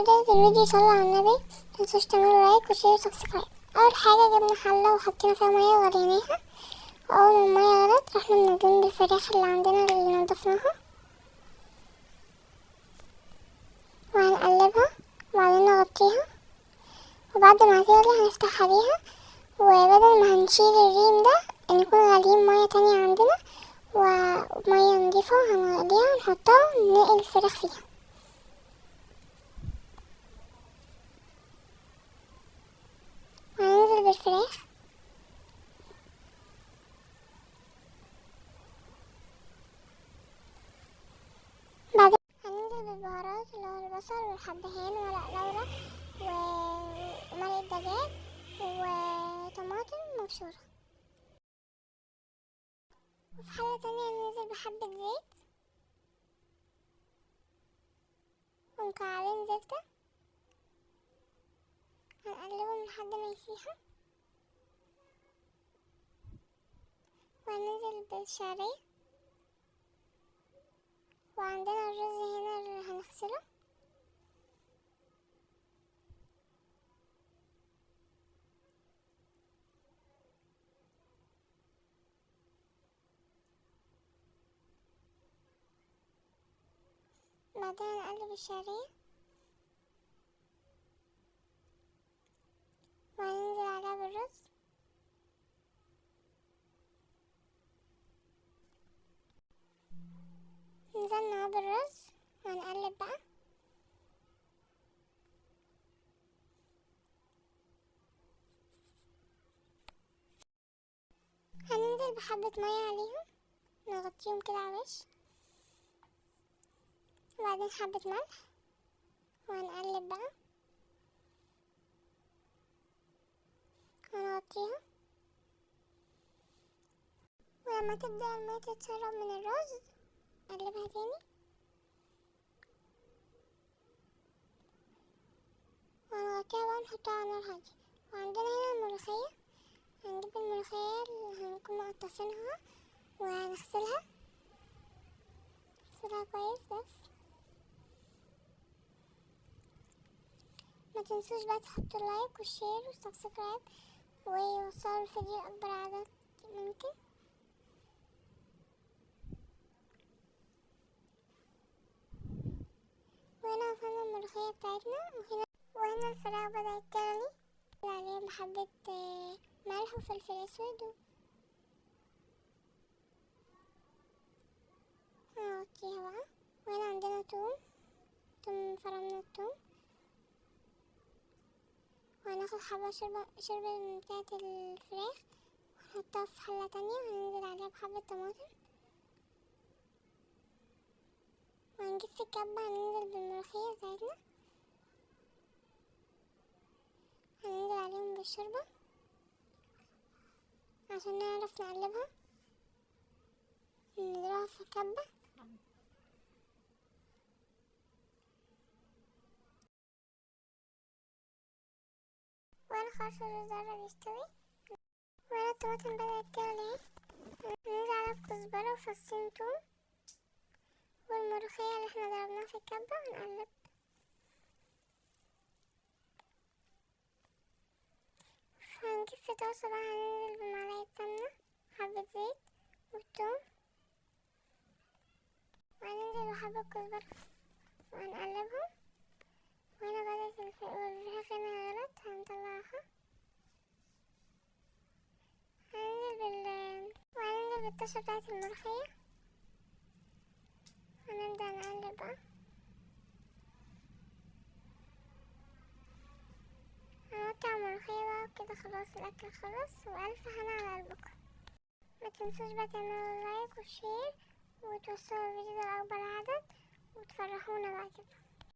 بداية الفيديو صلوا على النبي، متنسوش تعملوا like و share و subscribe. اول حاجة جبنا حلة وحطينا فيها مية وغليناها، واول ما المية غلت رحنا منزلين بالفراخ اللي عندنا اللي نضفناها، وهنقلبها وبعدين نغطيها، وبعد ما هتغلي هنفتح عليها، وبدل ما هنشيل الريم ده نكون غاليين مية تانية عندنا ومية نضيفة هنغليها ونحطها وننقل الفراخ فيها. وهننزل بالفراخ بعدين هننزل بالبهارات اللي هو البصل والحبهان وورق لورا ومرقة دجاج وطماطم مبشورة. وفي حلة تانية هننزل بحبة زيت ومكعبين زبدة، هنقلبهم لحد ما يسيحوا، وهننزل بالشعرية، وعندنا الرز هنا اللي هنغسله. بعدين هنقلب الشعرية وهننزل عليها بالرز. نزلنا بالرز وهنقلب بقى. هننزل بحبة مية عليهم نغطيهم كده على الوش، وبعدين حبة ملح، وهنقلب بقى وهنغطيها. ولما تبدأ المية تتشرب من الرز نقلبها تاني، وهنغطيها بقى ونحطها على نار هادية. وعندنا هنا الملوخية، هنجيب الملوخية اللي هنكون مقطفينها وهنغسلها نغسلها كويس. بس ما تنسوش بقى تحطوا like وال share وال subscribe ويوصلوا الفيديو لأكبر عدد ممكن. وهنا وصلنا الملوخية بتاعتنا، وهنا الفراخ بدأت تغلي، عليها بحبة ملح وفلفل اسود، هنغطيها بقى. وهنا عندنا توم فرمنا التوم، وهناخد حبة شوربة بتاعة الفراخ ونحطها في حلة تانية، وهننزل عليها بحبة طماطم، وهنجيب في الكبة هننزل بالملوخية بتاعتنا، هننزل عليهم بالشوربة عشان نعرف نقلبها، نضربها في الكبة. وانا خلاص الرز قرب يستوي، وانا الطماطم بدأت تغلي، ننزل على الكزبرة وفصين توم والملوخية اللي احنا ضربناها في الكبة، ونقلب. هنجيب في طاسة بقى هننزل بمعلقة سمنة حبة زيت والثوم، وهننزل بحبة كزبرة وهنقلبهم. وهنا بدأت الفراخ هنا غلط هنطلعها، وهننزل بالطاسة بتاعة الملوخية، هنبدأ نقلب بقى. هنقطع الملوخية بقى وكده خلاص الأكل خلص، وألف هنا على قلبكم. ما تنسوش بقى تعملوا like و share وتوصلوا الفيديو ده لأكبر عدد وتفرحونا بقى كده.